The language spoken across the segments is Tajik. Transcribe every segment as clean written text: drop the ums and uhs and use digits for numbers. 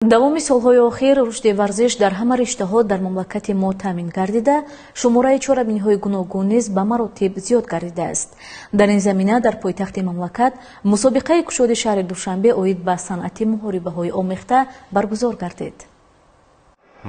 Давоми солҳои охир рушди варзиш дар ҳама риштаҳо дар мамлакати мо таъмин гардида, шумораи чорабиниҳои гуногун низ ба маротиб зиёд гардидааст. Дар ин замина дар пойтахти мамлакат мусобиқаи кушоди шаҳри Душанбе оид ба санъати муҳорибаҳои омехта баргузор гардид.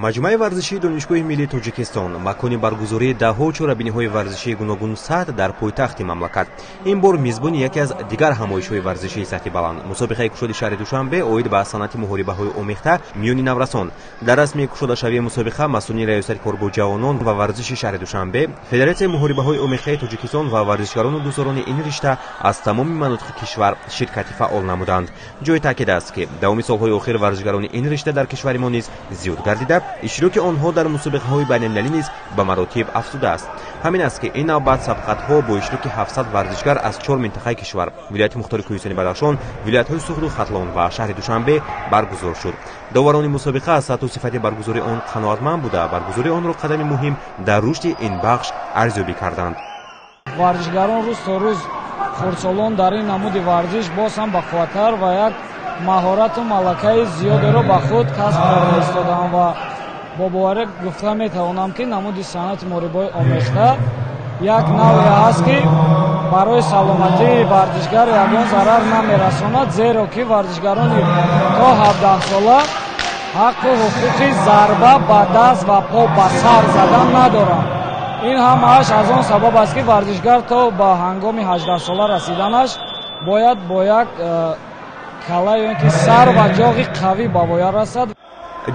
Маҷмӯаи варзишии Донишгоҳи миллии Тоҷикистон макони баргузории даҳҳо чорабиниҳои варзишии гуногунсатҳ дар пойтахти мамлакат. Ин бор мизбони яке аз дигар ҳамоишҳои варзишии сатҳи баланд, мусобиқаи кушоди шаҳри Душанбе оид ба санъати муҳорибаҳои омехта миёни наврасон. Дар расми кушодашавии мусобиқа масъулини Раёсати кор бо ҷавонон ва варзиши шаҳри Душанбе, Федератсияи муҳорибаҳои омехтаи Тоҷикистон ва варзишгарону дӯстдорони ин ришта аз тамоми манотиқи кишвар ширкати фаъол намуданд. Ҷои таъкид аст, ки давоми солҳои охир варзишгарони ин ришта дар кишвари мо низ зиёд гардида, иштироки онҳо дар мусобиқаҳои байналмилалӣ низ ба маротиб афзудааст. Ҳамин аст, ки ин навбат сабқатҳо бо иштироки 700 варзишгар аз чор минтақаи кишвар, вилояти мухтори Кӯҳистони Бадахшон, вилоятҳои Суғду Хатлон ва шаҳри Душанбе баргузор шуд. Доварони мусобиқа аз сатҳу сифати баргузории он қаноатманд буда, баргузории онро қадами муҳим дар рушди ин бахш арзёбӣ карданд. Варзишгарон рӯз то рӯз, хурдсолон дар ин намуди варзиш боз ҳам бақувваттар ва як маҳорату малакаи зиёдеро ба худ касб карда истодаанд ва бо боварӣ гуфта метавонам, ки намуди санъати муҳорибаҳои омехта як навъе аст, ки барои саломатии варзишгар ягон зарар намерасонад, зеро ки варзишгарони то 17сола ҳаққу ҳуқуқи зарба ба даст ва по ба сар задан надоранд. Ин ҳамааш аз он сабаб аст, ки варзишгар то ба ҳангоми 18сола расиданаш бояд бо як калла ё ин ки сар ва ҷоғи қавӣ ба воя расад.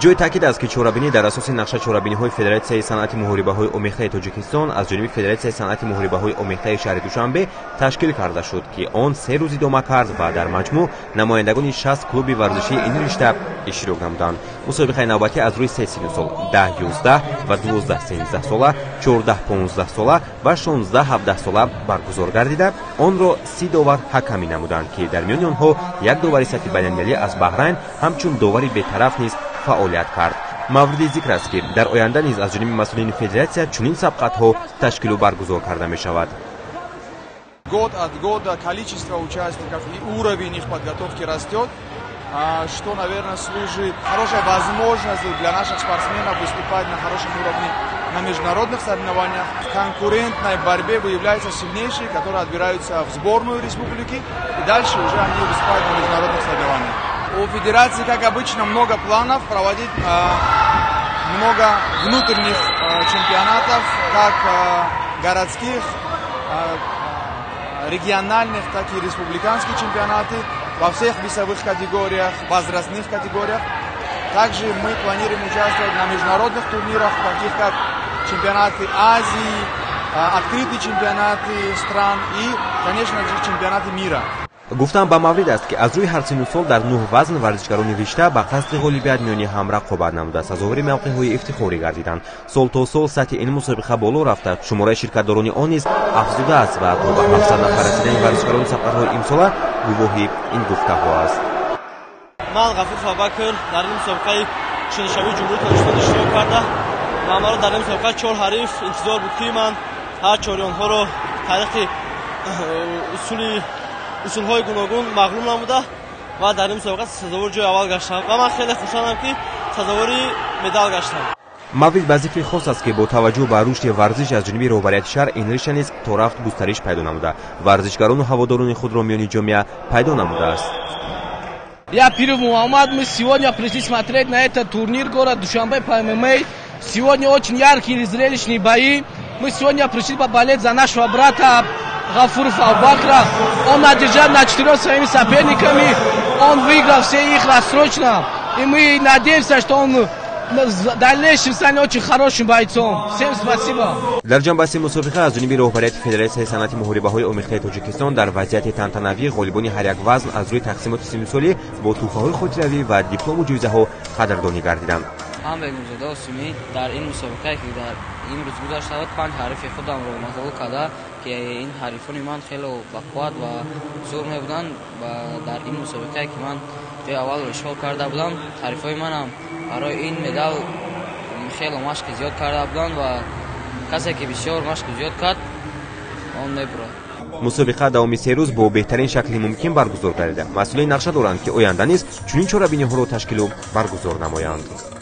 Ҷои таъкид аст, ки чорабинӣ дар асоси нақша чорабиниҳои Федератсияи санъати муҳорибаҳои омехтаи Тоҷикистон аз ҷониби Федератсияи санъати муҳорибаҳои омехтаи шаҳри Душанбе ташкил карда шуд, ки он 3 рӯз идома кард ва дар маҷмӯъ намояндагони 60 клуби варзишии ин ришта иштирок намуданд. Мусобиқаи навбатӣ аз рӯи се синну сол, 10, 11 ва 12, 13 сола, 14, 15 сола ва 16, 17 сола баргузор гардида, онро 30 довар ҳакамӣ намуданд, ки дар миёни онҳо як довари сатҳи байналмилалӣ аз Баҳрайн ҳамчун довари бетараф низ фаъолият кард. Мавриди зикр аст, ки дар оянда низ аз ҷониби масъулини федератсия чунин сабқатҳо ташкилу баргузор карда мешавад. Год от года количество участников и уровень их подготовки растет, что, наверное, служит хорошей возможностью для наших спортсменов выступать на хорошем уровне на международных соревнованиях. В конкурентной борьбе выявляются сильнейшие, которые отбираются в сборную республики, и дальше уже они выступают на международных соревнованиях. У федерации, как обычно, много планов проводить много внутренних чемпионатов, как городских, региональных, так и республиканские чемпионаты во всех весовых категориях, возрастных категориях. Также мы планируем участвовать на международных турнирах, таких как чемпионаты Азии, открытые чемпионаты стран и, конечно же, чемпионаты мира. Гуфтан ба маврид аст, ки аз рӯи ҳар синну сол дар нӯҳ вазн варзишгарони ришта ба қасди ғолибият миёни ҳам рақобат намуда, сазовори мавқеъҳои ифтихорӣ гардиданд. Сол то сол сатҳи ин мусобиқа боло рафта, шумораи ширкатдорони он низ афзудааст ва то ба 700 нафар расидани варзишгарони сабқатҳои имсола гувоҳи ин гуфтаҳо аст. Ман, Ғафуров Абубакр, дар ин мусобиқаи шиношавии Ҷумҳурии Тоҷикистон иштирок карда ва маро дар ин мусобиқа чор ҳариф интизор буд, ки ман ҳар чори онҳоро тариқи усули усулҳои гуногун мағлуб намуда ва дар ин мусобиқа сазовори ҷои аввал гаштам ва ман хеле хурсандам, ки сазовори медал гаштам. Маврид ба зикри хос аст, ки бо таваҷҷӯҳ ба рушди варзиш аз ҷониби роҳбарияти шаҳр ин ришта низ торафт густариш пайдо намуда, варзишгарону ҳаводорони худро миёни ҷомеа пайдо намудааст. Я Пиров Мухаммад. Мы сегодня пришли смотреть на этот турнир город Душанбе по ММА. Сегодня очень яркие и зрелищные бои. Мы сегодня пришли поболеть за нашего брата Гафуров Абубакра. Он одержал над четырьмя своими соперниками. Он выиграл все их рассрочно. И мы надеемся, что он в дальнейшем станет очень хорошим бойцом. Всем спасибо. Дар ҷамъбасти мусобиқа аз ҷониби роҳбарияти Федератсияи санъати муҳорибаҳои омехтаи Тоҷикистон дар вазъияти тантанавӣ ғолибони ҳар як вазн аз рӯи тақсимоти синнусолӣ бо тӯҳфаҳои хотиравӣ ва диплому ҷоизаҳо қадрдонӣ гардиданд. Ман, Бегумзода Осимӣ, дар ин мусобиқае, ки дар имрӯз гузашта буд, панҷ ҳарифи худамро мағлуб карда, ки ин ҳарифони ман хеле бақувват ва зӯр мебуданд ва дар ин мусобиқае, ки ман ҷои аввалро ишғол карда будам, ҳарифҳои манам барои ин медал хеле машқи зиёд карда буданд ва касе, ки бисёр машқи зиёд кард, он мебурад. Мусобиқа давоми 3 рӯз бо беҳтарин шакли мумкин баргузор гардида, масъулин нақша доранд, ки оянда низ чунин чорабиниҳоро ташкилу баргузор намоянд.